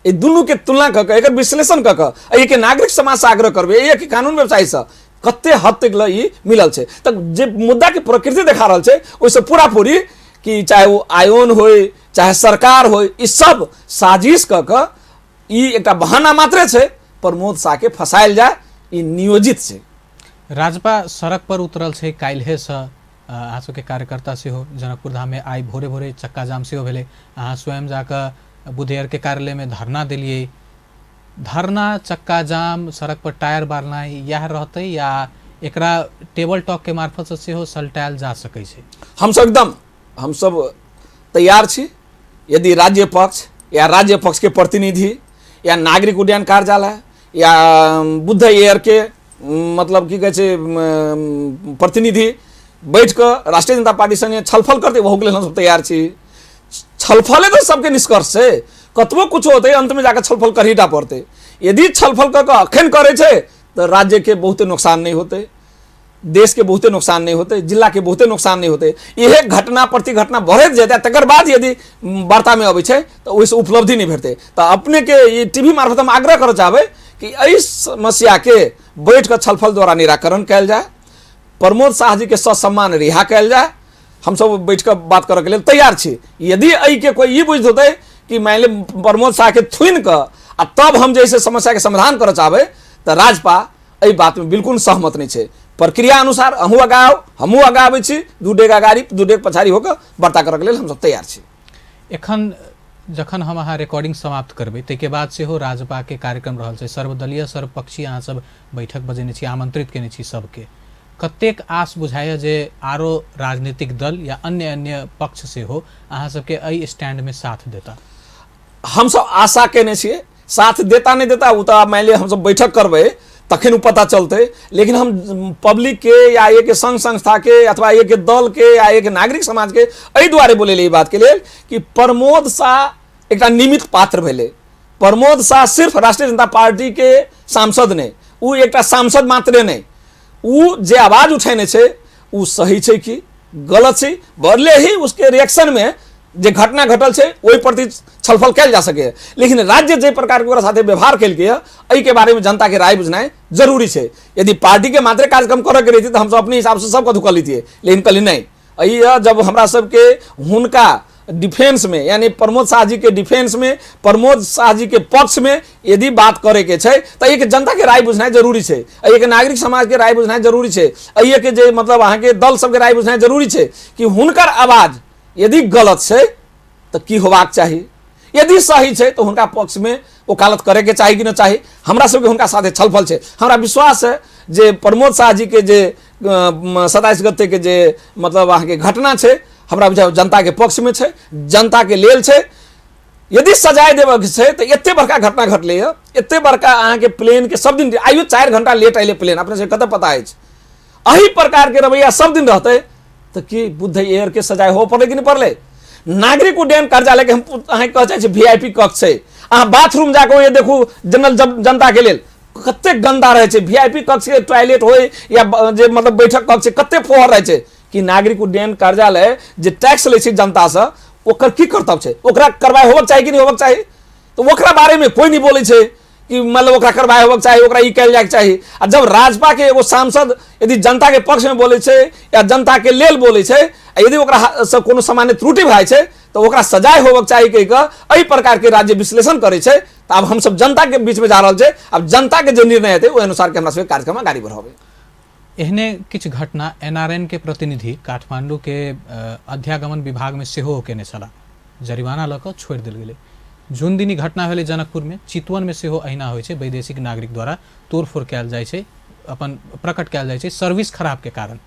ई दुनू के तुलना कऽ कऽ एकर विश्लेषण कऽ कऽ एहिके नागरिक समाजसँ आग्रह करबै, एहिके कानून व्यवसायीसँ कते हद तक ल ई मिलल छै। तऽ जे मुद्दाके प्रकृति देखा रहल छै ओहिसँ पूरा पूरी कि चाहे ओ आयोन होय चाहे सरकार होय, ई सब साजिश कऽ कऽ ई एकटा बहाना मात्रे छै, प्रमोद शाहके फसायल जाय, ई नियोजित छै। राजपा सड़क पर उतरल छै काल्हिसँ। अहाँ सबके कार्यकर्ता सेहो जनकपुर धाममे आइ भोरे भोरे चक्का जाम सेहो भेलै। अहाँ स्वयं जाकऽ बुद्ध एयरके कार्यालयमे धरना देलियै। धरना, चक्का जाम, सड़क पर टायर बारनाइ इएह रहतै या एकरा टेबल टॉक के मार्फतसँ सेहो सलटायल जा सकै छै? हमसब एकदम हमसब तैयार छी। यदि राज्य पक्ष या राज्य पक्ष के प्रतिनिधि या नागरिक उड्डयन कार्यालय या बुद्ध एयर के मतलब की कहै छै प्रतिनिधि बैठ कऽ राष्ट्रीय जनता पार्टी संगे छलफल करतै, ओहोके लेल हमसब तैयार छी। छलफले तऽ सबके निष्कर्ष छै, कतबो कुछो होतै अंतमे जाकऽ छलफल करही टा पड़तै। यदि छलफल कऽ कऽ अखन करै छै तऽ राज्यके बहुते नुकसान नहि होतै, देशके बहुते नुकसान नहि होतै, जिलाके बहुते नुकसान नहि होतै। इहे घटना प्रति घटना बढ़ैत जेतै, तकर बाद यदि वार्तामे अबै छै तऽ ओहिसँ उपलब्धि नहि भेटतै। तऽ अपनेके ई टीवी मार्फत हम आग्रह करऽ चाहबै कि एहि समस्याके बैठ कऽ छलफल द्वारा निराकरण कयल जाय, प्रमोद शाह जीके ससम्मान रिहा कयल जाय। हमसब बैठ कऽ बात करऽके लेल तैयार छी। यदि एहिके कोइ ई बुझि होतै कि मानि लिअ प्रमोद शाहके थुनि कऽ आ तब हम जे छै समस्याके समाधान करऽ चाहबै, तऽ राजपा एहि बातमे बिल्कुल सहमत नहि छै। प्रक्रिया अनुसार अहूँ आगाँ आउ, हमहूँ आगाँ आबै छी, दू डेग अगाड़ी दू डेग पछाड़ी होकऽ वार्ता करऽके लेल हमसब तैयार छी। एखन जखन हम अहाँ रिकॉर्डिंग समाप्त करबै ताहिके बाद सेहो राजपाके कार्यक्रम रहल छै, सर्वदलीय सर्वपक्षीय अहाँ सब बैठक बजेने छी, आमंत्रित केने छी सबके। कतेक आस बुझाइए जे आरो राजनीतिक दल या अन्य अन्य पक्ष सेहो अहाँ सबके एहि स्टैंडमे साथ देता? हमसब आशा केने छियै, साथ देता नहि देता ओ तऽ मानि लिअ हमसब बैठक करबै तखन ओ पता चलतै। लेकिन हम पब्लिक के या एक संघ संस्था के अथवा एक दल के या एक नागरिक समाज के एहि दुआरे बोलेलियै ई बात के लेल कि प्रमोद शाह एकटा निमित्त पात्र भेलै। प्रमोद शाह सिर्फ राष्ट्रीय जनता पार्टी के सांसद नहि, ओ एकटा सांसद मात्रे नहि, ओ जे आवाज उठेने छै ओ सही छै कि गलत छै, भले ही उसके रिएक्शन में जे घटना घटल छै ओहि प्रति छलफल कयल जा सके, लेकिन राज्य जे प्रकार के ओकरा साथे व्यवहार केलकै एहि के बारे में जनता के राय बुझनाइ जरूरी छै। यदि पार्टी के मात्रे कार्यक्रम करऽ के रहितै तऽ हमसब अपने हिसाब से सब कथू कऽ लैतियै, लेकिन कहली नहि, एहि जब हमरा सबके हुनका डिफेंस में यानी प्रमोद शाह जी के डिफेंस में प्रमोद शाह जी के पक्ष में यदि बात करे के छै तऽ एक जनता के राय बुझनाइ जरूरी छै, एहि के नागरिक समाज के राय बुझनाइ जरूरी छै, एहि के जे मतलब अहाँके दल सबके राय बुझनाइ जरूरी छै कि हुनकर आवाज यदि गलत छै तऽ की होबाक चाही, यदि सही छै तऽ हुनका पक्ष में वकालत करे के चाही कि नहि चाही। हमरा सबके हुनका साथे छलफल छै। हमरा विश्वास है जे प्रमोद शाह जी के जे 27 गते के जे मतलब अहाँके घटना छै, हमरा बुझाइ जनता के पक्ष में छै, जनता के लेल छै। यदि सजाय देबऽ के छै तऽ एते बड़का घटना घटलै हँ, एते बड़का अहाँके प्लेन के सब दिन आइयो 4 घंटा लेट अयलै प्लेन, अपने सबके कतऽ पता अछि। एहि प्रकार के रवैया सब दिन रहतै तऽ की बुद्ध एयर के सजाय हो पड़लै कि नहि पड़लै? नागरिक उड्डयन कार्यालय के हम अहाँके कहऽ चाहै छी वीआईपी कक्ष छै, अहाँ बाथरूम जाकऽ ओहिमे देखू जनरल जनता के लेल कते गंदा रहै छै। वीआईपी कक्ष के टॉयलेट होय या जे मतलब बैठक कक्ष छै कते फोहर रहै छै। कि नागरिक उड्डयन कार्यालय जे टैक्स लै छै जनतासँ ओकर की कर्तव्य छै? ओकरा कार्रवाई होबक चाही कि नहि होबक चाही? तऽ ओकरा बारेमे कोइ नहि बोलै छै कि मतलब ओकरा कार्रवाई होबक चाही, ओकरा ई कयल जायके चाही। आ जब राजपा के एगो सांसद यदि जनता के पक्ष में बोलै छै या जनता के लेल बोलै छै, आ यदि ओकरा से कोनो सामान्य त्रुटि भए छै तऽ ओकरा सजाय होबक चाही कहि कऽ एहि प्रकार के राज्य विश्लेषण करै छै। तऽ आब हमसब जनता के बीच में जा रहल छै, आब जनता के जे निर्णय हेतै ओहि अनुसार के हमरा सबके कार्यक्रम अगाडि बढ़ेबै। एहने किछु घटना एनआरएन के प्रतिनिधि काठमांडू के अध्यागमन विभाग में सेहो केने छलाह, जरिमाना लऽ कऽ छोड़ि देल गेलै। जुन दिन ई घटना भेलै जनकपुर में, चितवन में सेहो अहिना होइ छै, वैदेशिक नागरिक द्वारा तोड़फोड़ कयल जाइ छै, अपन प्रकट कयल जाइ छै सर्विस खराब के कारण।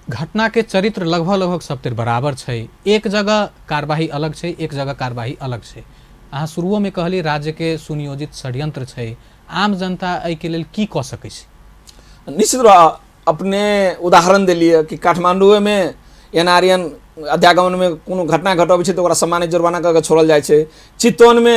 घटना के चरित्र लगभग लगभग सब तर बराबर छै, एक जगह कार्यवाही अलग छै, एक जगह कार्यवाही अलग छै। अहाँ शुरुओमे कहलियै राज्यके सुनियोजित षड्यंत्र छै, आम जनता एहिके लेल की कऽ सकै छै? निश्चित रूप अपने उदाहरण देलियै कि काठमांडूमे एनआरएन अध्यागमनमे कोनो घटना घटबै छै तऽ ओकरा सम्मानित जुर्माना कऽ के छोड़ल जाइ छै। चितवनमे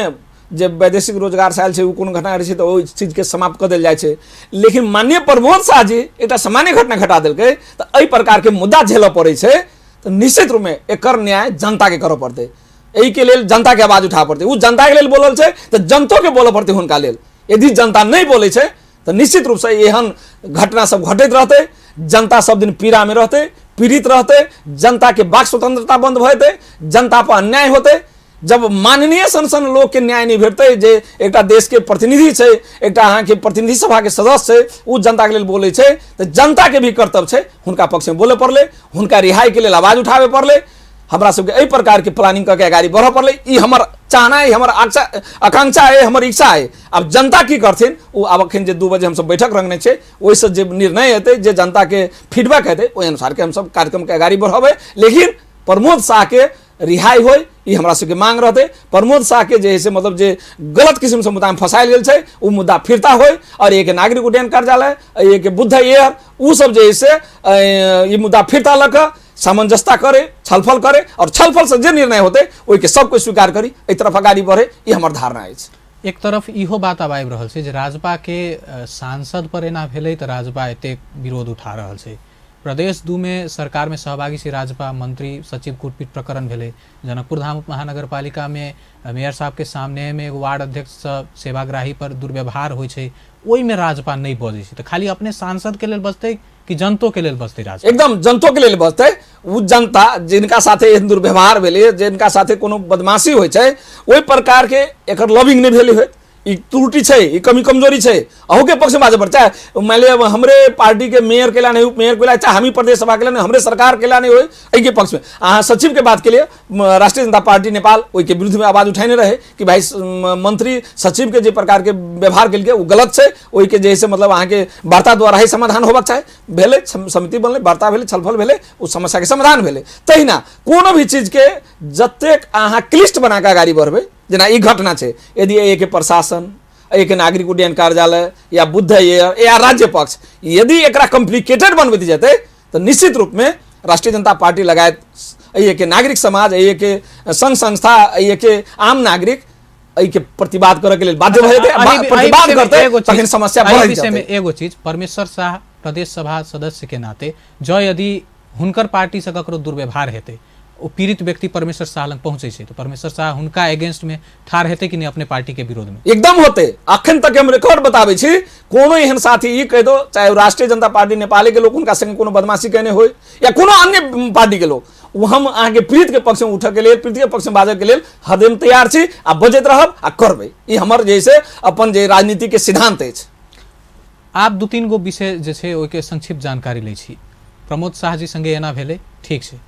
जे वैदेशिक रोजगार से आयल छै ओ कोनो घटना घटै छै तऽ ओहि चीजके समाप्त कऽ देल जाइ छै। लेकिन माननीय प्रमोद शाह जी एकटा सामान्य घटना घटा देलकै तऽ एहि प्रकारके मुद्दा झेलऽ पड़ै छै। तऽ निश्चित रूपमे एकर न्याय जनताके करऽ पड़तै, एहिके लेल जनताके आवाज उठाबऽ पड़तै। ओ जनताके लेल बोलल छै तऽ जनतोके बोलऽ पड़तै हुनका लेल। यदि जनता नहि बोलै छै तऽ निश्चित रूपसँ एहन घटना सब घटैत रहतै, जनता सब दिन पीड़ामे रहतै, पीड़ित रहतै, जनताके वाक स्वतंत्रता बंद भऽ जेतै, जनता पर अन्याय होतै। जब माननीय सन सन लोकके न्याय नहि भेटतै, जे एकटा देशके प्रतिनिधि छै, एकटा अहाँके प्रतिनिधि सभाके सदस्य छै, ओ जनताके लेल बोलै छै, तऽ जनताके भी कर्तव्य छै हुनका पक्षमे बोलऽ पड़लै, हुनका रिहाईके लेल आवाज उठाबे पड़लै। हमरा सबके एहि प्रकारके प्लानिंग कऽ के अगाडि बढ़ऽ पड़लै। ई हमर चाहना अइ, हमर आकांक्षा अइ, हमर इच्छा अइ। आब जनता की करथिन ओ आब अखन जे 2 बजे हमसब बैठक रंगने छै ओहिसँ जे निर्णय हेतै, जे जनताके फीडबैक हेतै, ओहि अनुसारके हमसब कार्यक्रमके अगाडि बढ़ेबै। लेकिन प्रमोद शाहके रिहाई होय ई हमरा सबके मांग रहतै। प्रमोद शाहके जे है से मतलब जे गलत किसिमसँ मुद्दामे फसायल गेल छै ओ मुद्दा फिरता होय, और एक नागरिक उड्डयन कार्यालय, एक बुद्ध एयर, ओ सब जे है से ई मुद्दा फिरता लऽ कऽ सामंजस्यता करे, छलफल करे, और छलफल से जे निर्णय होते ओहिके सब कोइ स्वीकार करी, एहि तरफ अगाडि बढ़े, ई हमर धारणा अछि। एक तरफ इहो बात आब आबि रहल छै जे राजपा के सांसद पर एना भेलै तऽ राजपा एतेक विरोध उठा रहल छै। प्रदेश 2 में सरकार में सहभागी छै राजपा, मंत्री सचिव कुटपीट प्रकरण भेलै। जनकपुर धाम उप महानगरपालिका में मेयर साहब के सामने में एगो वार्ड अध्यक्ष से सेवाग्राही पर दुर्व्यवहार होइ छै, ओहिमे राजपा नहि बजै छै। तऽ खाली अपने सांसद के लेल बजतै कि जनतो के लेल बजतै राजपा? एकदम जनतो के लेल बजतै। ओ जनता जिनका साथे एहन दुर्व्यवहार भेलै, जिनका साथे कोनो बदमाशी होइ छै, ओहि प्रकार के एकर लबिंग नहि भेलै होइत। ई त्रुटि छै, ई कमी कमजोरी छै, अहूँके पक्षमे बाजऽ पड़त। चाहे मानि लिअ हमरे पार्टीके मेयर केला नहि, उपमेयर केला, चाहे हमही प्रदेश सभा केला नहि, हमरे सरकार केला नहि होय, एहिके पक्षमे अहाँ सचिवके बात केलियै, राष्ट्रीय जनता पार्टी नेपाल ओहिके विरुद्धमे आवाज उठेने रहे कि भाई मंत्री सचिवके जे प्रकारके व्यवहार केलकै ओ गलत छै, ओहिके जे है से मतलब अहाँके वार्ता द्वारा ही समाधान होबाक चाही। भेलै, समिति बनलै, वार्ता भेलै, छलफल भेलै, ओ समस्याके समाधान भेलै। तहिना कोनो भी चीजके जतेक अहाँ क्लिष्ट बना कऽ अगाडि बढ़बै, जेना ई घटना छै, यदि एहिके प्रशासन, एहिके नागरिक उड्डयन कार्यालय या बुद्ध एयर या राज्य पक्ष यदि एकरा कॉम्प्लिकेटेड बनबैत जेतै तऽ निश्चित रूपमे राष्ट्रीय जनता पार्टी लगायत एहिके नागरिक समाज, एहिके संघ संस्था, एहिके आम नागरिक एहिके प्रतिवाद करऽ के लेल बाध्य भऽ जेतै। प्रतिवाद करतै तखन समस्या बढ़ि जेतै। एगो चीज, परमेश्वर शाह प्रदेश सभा सदस्य के नाते जँ यदि हुनकर पार्टी से ककरो दुर्व्यवहार हेतै, ओ पीड़ित व्यक्ति परमेश्वर शाह लग पहुँचै छै तऽ परमेश्वर शाह हुनका अगेंस्ट में ठाढ़ हेतै कि नहि अपने पार्टी के विरोध में? एकदम होतै। अखन तक हम रिकॉर्ड बताबै छी, कोनो एहन साथी ई कहि दो, चाहे राष्ट्रीय जनता पार्टी नेपाली के लोग हुनका संगे कोनो बदमाशी केने होय या कोनो अन्य पार्टी के लोग, ओ हम अहाँके पीड़ित के पक्ष में उठऽ के लेल, पीड़ित के पक्ष में बाजऽ के लेल हरदम तैयार छी आ बजैत रहब आ करबै। ई हमर जे से अपन जे राजनीति के सिद्धांत अछि। आब 2-3 गो विषय जे छै ओहिके संक्षिप्त जानकारी लै छी। प्रमोद शाह जी संगे एना भेलै, ठीक छै।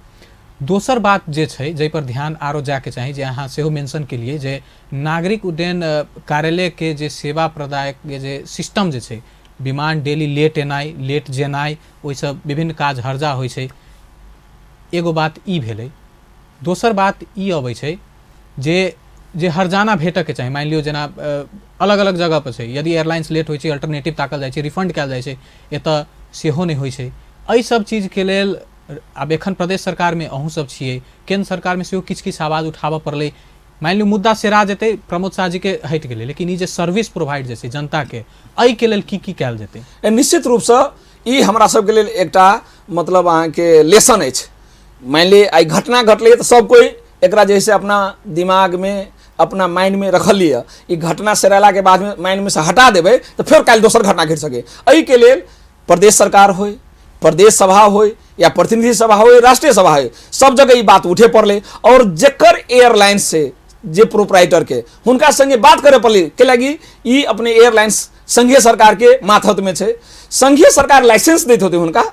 दोसर बात जे छै जाहिपर ध्यान आरो जायके चाही, जे अहाँ सेहो मेंशन केलियै जे नागरिक उड्डयन कार्यालयके जे सेवा प्रदायक जे सिस्टम जे छै, विमान डेली लेट एनाइ, लेट जेनाइ, ओहिसँ विभिन्न काज हर्जा होइ छै। एगो बात ई भेलै। दोसर बात ई अबै छै जे जे हर्जाना भेटऽके चाही, मानि लियौ जेना अलग अलग जगह पर छै, यदि एयरलाइंस लेट होइ छै अल्टरनेटिव ताकल जाइ छै, रिफंड कयल जाइ छै, एतऽ सेहो नहि होइ छै। एहि सब चीजके लेल आब एखन प्रदेश सरकारमे अहूँ सब छियै, केन्द्र सरकारमे सेहो किछु किछु आवाज उठाबऽ पड़लै। मानि लियौ मुद्दा सेरा जेतै, प्रमोद शाह जीके हटि गेलै, लेकिन ई जे सर्विस प्रोवाइड जे छै जनताके, एहिके लेल की की कयल जेतै? निश्चित रूपसँ ई हमरा सबके लेल एकटा मतलब अहाँके लेसन अछि। मानि लिअ आइ घटना घटलै तऽ सब कोइ एकरा जे है से अपना दिमागमे, अपना माइंडमे रखल लिअ। ई घटना सेरेलाके बादमे माइंडमे से हटा देबै तऽ फेर काल्हि दोसर घटना घटि सकै। एहिके लेल प्रदेश सरकार होय, प्रदेश सभा होय या प्रतिनिधि सभा होय, राष्ट्रीय सभा होय, सब जगह ई बात उठे पड़लै। और जेकर एयरलाइंस से जे प्रोपराइटर के हुनका संगे बात करे पड़लै, कैलाकि ई अपने एयरलाइंस संघीय सरकार के मातहतमे छै। संघीय सरकार लाइसेंस दैत होतै, हुनका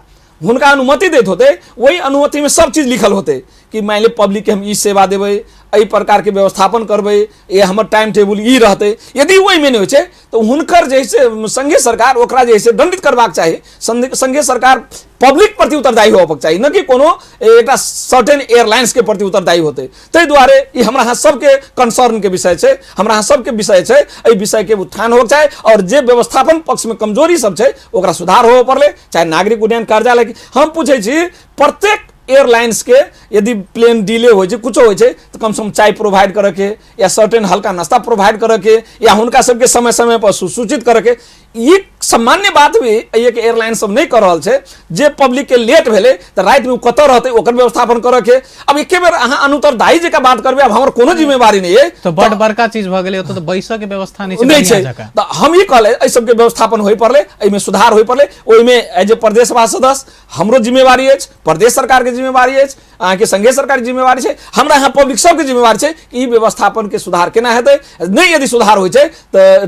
हुनका अनुमति दैत होतै, ओहि अनुमतिमे सब चीज लिखल होतै कि मानि लिअ पब्लिकके हम ई सेवा देबै, एहि प्रकारके व्यवस्थापन करबै, ये हमर टाइम टेबुल ई रहतै, यदि ओहिमे नहि होइ छै तऽ हुनकर जे से संघीय सरकार ओकरा जे से दंडित करबाक चाही। संघीय सरकार पब्लिक प्रति उत्तरदायी होबक चाही, न कि कोनो एकटा सर्टेन एयरलाइंस के प्रति उत्तरदायी होतै। ताहि दुआरे ई हमरा अहाँ सबके कंसर्न के विषय छै, हमरा अहाँ सबके विषय छै, एहि विषय के उत्थान होबक चाही और जे व्यवस्थापन पक्ष में कमजोरी सब छै ओकरा सुधार होबऽ पड़लै, चाहे नागरिक उड्डयन कार्यालय। हम पूछै छी प्रत्येक एयरलाइंस के यदि प्लेन डिले होइ छै, कुछो होइ छै, तऽ कम से कम चाय प्रोवाइड करऽ के या सर्टेन हल्का नाश्ता प्रोवाइड करऽ के या हुनका सबके समय समय पर सूचित करऽ के, ई सामान्य बात भी एक एयरलाइन सब नहि कऽ रहल छै। जे पब्लिक के लेट भेलै तऽ रातिमे ओ कतऽ रहतै ओकर व्यवस्थापन करऽ के। अब एके बेर अहाँ अनुत्तरदायी जकाँ बात करबै, आब हमर कोनो जिम्मेवारी नहि अइ, तऽ बड बड़का चीज भऽ गेलै, ओतऽ तऽ बैसऽ के व्यवस्था नहि छै, नहि छै। तऽ हम ई कहलै एहि सबके व्यवस्थापन होइ पड़लै, एहिमे सुधार होइ पड़लै। ओहिमे एज ए प्रदेश सभा सदस्य हमरो जिम्मेवारी अछि, प्रदेश सरकार के जिम्मेवारी अछि, अहाँके संघीय सरकार के जिम्मेवारी छै, हमरा यहाँ पब्लिक सबके जिम्मेवारी छै कि ई व्यवस्थापन के सुधार केना हेतै। नहि यदि सुधार होइ छै तऽ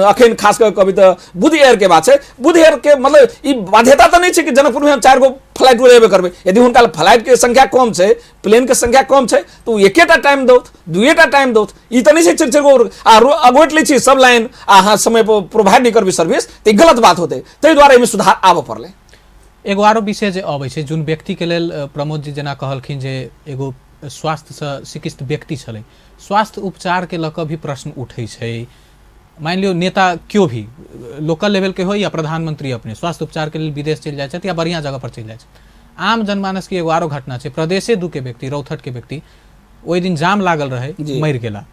अखन खास कऽ कहबै तऽ बुद्ध एयर के बात छै। बुद्ध एयर के मतलब ई बाध्यता तऽ नहि छै कि जनकपुर में हम 4 गो फ्लाइट उड़ेबे करबै। यदि हुनका फ्लाइट के संख्या कम छै, प्लेन के संख्या कम छै, तऽ ओ एकेटा टाइम दौथ, दुएटा टाइम दौथ, ई तऽ नहि छै 4 गो आ अगोटि लै छी सब लाइन आ अहाँ समय पर प्रोवाइड नहि करबै सर्विस, तऽ ई गलत बात होतै। ताहि दुआरे एहिमे सुधार आबऽ पड़लै। एगो आरो विषय जे अबै छै, जोन व्यक्तिके लेल प्रमोद जी जेना कहलखिन जे एगो स्वास्थ्यसँ सिकिस्त व्यक्ति छलै, स्वास्थ्य उपचारके लऽ कऽ भी प्रश्न उठै छै। मानि लियौ नेता केओ भी लोकल लेवलके होइ या प्रधानमंत्री अपने स्वास्थ्य उपचारके लेल विदेश चलि जाइ छथि या बढ़िआँ जगह पर चलि जाइ छथि। आम जनमानसके एगो आरो घटना छै, प्रदेशे 2 के व्यक्ति, रौथटके व्यक्ति, ओहि दिन जाम लागल रहै, मरि गेला।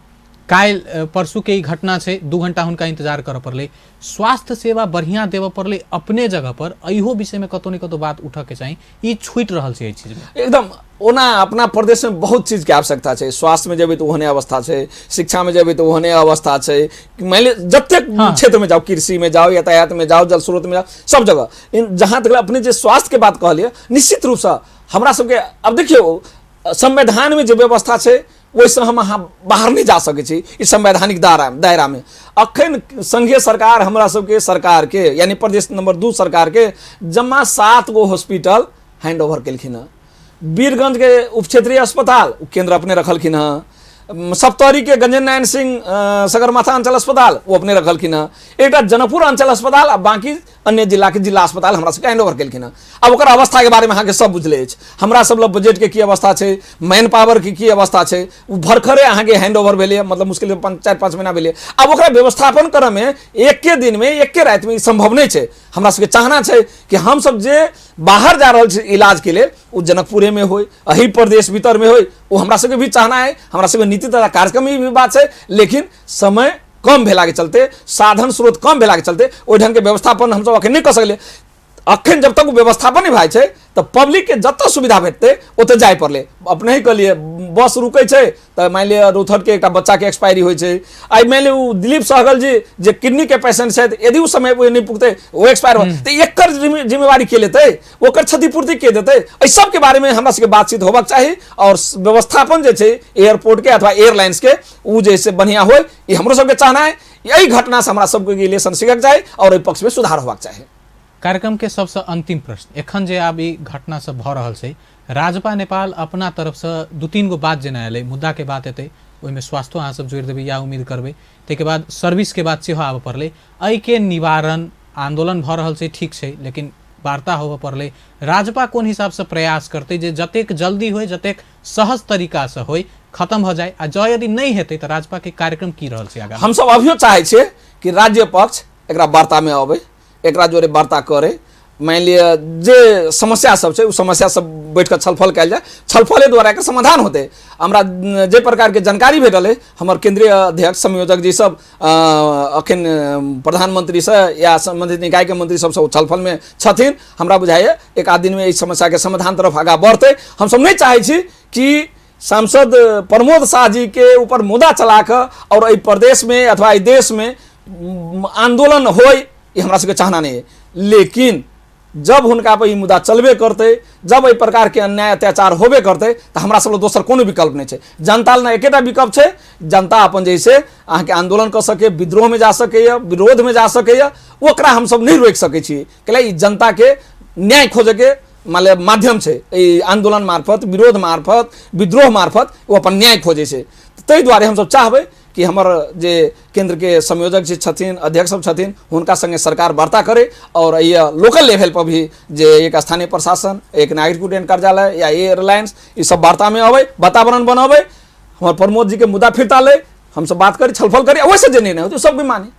काल्हि परसू के ई घटना छै, 2 घंटा हुनका इंतजार करऽ पड़लै। स्वास्थ्य सेवा बढ़िआँ देबऽ पड़लै अपने जगह पर, इहो विषयमे कतौ ने कतौ बात उठऽके चाही, ई छूटि रहल छै एहि चीजमे एकदम। ओना अपना प्रदेशमे बहुत चीजके आवश्यकता छै, स्वास्थ्यमे जेबै तऽ ओहने अवस्था छै, शिक्षामे जेबै तऽ ओहने अवस्था छै, मानि लिअ जतेक क्षेत्रमे जाउ, कृषिमे जाउ, यातायातमे जाउ, जल स्रोतमे जाउ, सब जगह। जहाँ तक अपने जे स्वास्थ्यके बात कहलियै, निश्चित रूपसँ हमरा सबके अब देखियौ संविधानमे जे व्यवस्था छै ओहिसँ हम अहाँ बाहर नहि जा सकै छी, ई संवैधानिक दायरामे। अखन संघीय सरकार हमरा सबके सरकारके यानी प्रदेश नंबर 2 सरकारके जमा 7 गो हॉस्पिटल हैंड ओवर केलखिन हँ। वीरगंजके उप क्षेत्रीय अस्पताल केंद्र अपने रखलखिन हँ, सप्तरीके गंजन नारायण सिंह सगरमाथा अंचल अस्पताल ओ अपने रखलखिन हँ, एकटा जनकपुर अंचल अस्पताल आ बाकी अन्य जिलाके जिला अस्पताल हमरा सबके हैंड ओवर केलखिन हँ। आब ओकर अवस्थाके बारेमे अहाँके सब बुझले अछि, हमरा सब लग बजटके की अवस्था छै, मैन पावरके की अवस्था छै, ओ भरखरे अहाँके हैंड ओवर भेलै, मतलब मुश्किल 4-5 महीना भेलै। आब ओकरा व्यवस्थापन करऽमे एके दिनमे एके रातिमे ई सम्भव नहि छै। हमरा सबके चाहना छै कि हमसब जे बाहर जा रहल छी इलाजके लेल ओ जनकपुरेमे होइ, एही प्रदेश भीतरमे होइ, ओ हमरा सबके भी चाहना है, हमरा सबके नीति तथा कार्यक्रम भी बात छै। लेकिन समय कम भेलाके चलते, साधन स्रोत कम भेलाके चलते ओहि ढङ्गके व्यवस्थापन हमसब अखन नहि कऽ सकलियै। अखन जब तक व्यवस्थापन नहि भए छै तऽ पब्लिकके जतऽ सुविधा भेटतै ओतऽ जाय पड़लै। अपने ही कहलियै बस रुकै छै तऽ मानि लिअ रौथटके एकटा बच्चाके एक्सपायरी होइ छै, आइ मानि लिअ ओ दिलीप सहगल जी जे किडनीके पेशेंट छथि, यदि ओ समय पर नहि पुगतै ओ एक्सपायर हो, तऽ एकर जिम्मेवारी के लेतै, ओकर क्षतिपूर्ति के देतै? एहि सबके बारेमे हमरा सबके बातचीत होबाक चाही और व्यवस्थापन जे छै एयरपोर्टके अथवा एयरलाइंसके ओ जे से बढ़िआँ होइ, ई हमरो सबके चाहना है। एहि घटनासँ हमरा सबके लेसन सीखक चाही और एहि पक्षमे सुधार होबाक चाही। कार्यक्रम के सबसँ अंतिम प्रश्न, एखन जे आब ई घटना सब भऽ रहल छै, राजपा नेपाल अपना तरफसँ 2-3 गो बात जेना एलै, मुद्दाके बात एतै, ओहिमे स्वास्थ्यो अहाँ सब जोड़ि देबै या उम्मीद करबै, ताहिके बाद सर्विसके बात सेहो आबऽ पड़लै, एहिके निवारण आंदोलन भऽ रहल छै, ठीक छै, लेकिन वार्ता होबऽ पड़लै। राजपा कोन हिसाबसँ प्रयास करतै जे जतेक जल्दी होइ, जतेक सहज तरीकासँ होइ, खत्म भऽ जाय, आ जँ यदि नहि हेतै तऽ राजपाके कार्यक्रम की रहल छै आगाँ? हमसब अभियो चाहै छियै कि राज्य पक्ष एकरा वार्तामे अबै, एकरा जोरे वार्ता करे, मानि लिअ जे समस्या सब छै ओ समस्या सब बैठ कऽ छलफल कयल जाय, छलफले द्वारा एकर समाधान होतै। हमरा जे प्रकारके जानकारी भेटल अइ, हमर केंद्रीय अध्यक्ष संयोजक जी सब अखन प्रधानमंत्रीसँ या संबंधित निकायके मंत्री सबसँ ओ छलफलमे छथिन। हमरा बुझाइए एक आध दिनमे एहि समस्याके समाधान तरफ आगाँ बढ़तै। हमसब नहि चाहै छी कि सांसद प्रमोद शाह जी के ऊपर मुद्दा चला कऽ और एहि प्रदेशमे अथवा एहि देशमे आंदोलन होय, ई हमरा सबके चाहना नहीं है। लेकिन जब हुनका पर ई मुद्दा चलबे करतै, जब एहि प्रकारके अन्याय अत्याचार होबे करतै, तऽ हमरा सब लग दोसर कोनो विकल्प नहि छै। जनता लग एकेटा विकल्प छै, जनता अपन जे छै अहाँके आंदोलन कऽ सकैए, विद्रोहमे जा सकैए, विरोधमे जा सकैए, ओकरा हमसब नहि रोकि सकै छी। कैला ई जनताके न्याय खोजैके मान लिअ माध्यम छै। एहि आंदोलन मार्फत, विरोध मार्फत, विद्रोह मार्फत ओ अपन न्याय खोजै छै। ताहि दुआरे हमसब चाहबै कि हमर जे केंद्र के संयोजक जे छथिन, अध्यक्ष सब छथिन, हुनका संगे सरकार वार्ता करे और एहि लोकल लेवल पर भी जे एक स्थानीय प्रशासन, एक नागरिक उड्डयन कार्यालय या एयरलाइंस, ई सब वार्ता में अबै, वातावरण बनबै, हमर प्रमोद जी के मुद्दा फिरता ले, हमसब बात करी, छलफल करी, ओहिसँ जे निर्णय होतै सब भी मानी।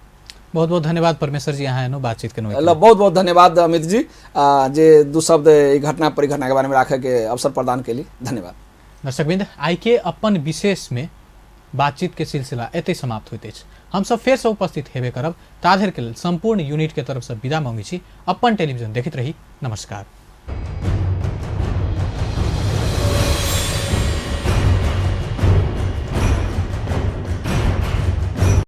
बहुत बहुत धन्यवाद परमेश्वर जी, अहाँ एनो बातचीत केलहुँ। ल, बहुत बहुत धन्यवाद अमित जी, जे दू शब्द ई घटना परिघटना के बारे में राखे के अवसर प्रदान केली। धन्यवाद। दर्शकवृंद, आइ के अपन विशेष में बातचीत के सिलसिला एतै समाप्त होइत अछि। हमसब फेरसँ उपस्थित हेबे करब, ताधरि के लेल संपूर्ण यूनिट के तरफ से विदा मांगै छी। अपन टेलीविजन देखैत रही। नमस्कार।